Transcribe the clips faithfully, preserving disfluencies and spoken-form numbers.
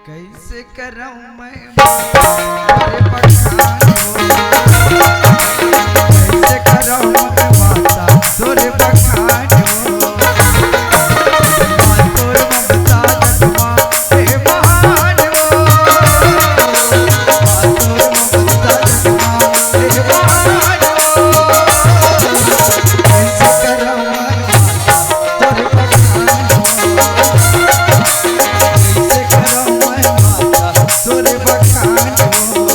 कैसे करौं मैं तोरे बखान हो, कैसे करौं मैं माता तोरे बखान हो। माँ तोर ममता जगमा हे महान हो, माँ तोर ममता जगमा हे महान हो। कैसे करौं मैं माता तोरे बखान हो, कैसे करौं मैं माता तोरे बखान हो।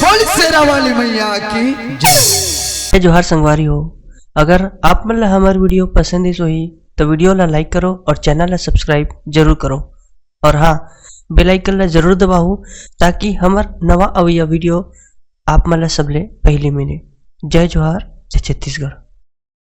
बोल शेरा वाली मैया की जय। जय जोहार संगवारी हो, अगर आप मन ला हमर वीडियो पसंद आइस होही तो वीडियो ला लाइक करो और चैनल ला सब्सक्राइब जरूर करो। और हाँ, बेल आइकन ला जरूर दबाओ, ताकि हमर नवा अवइया वीडियो आप मन ला सबले पहली मिले। जय जोहार, जय छत्तीसगढ़।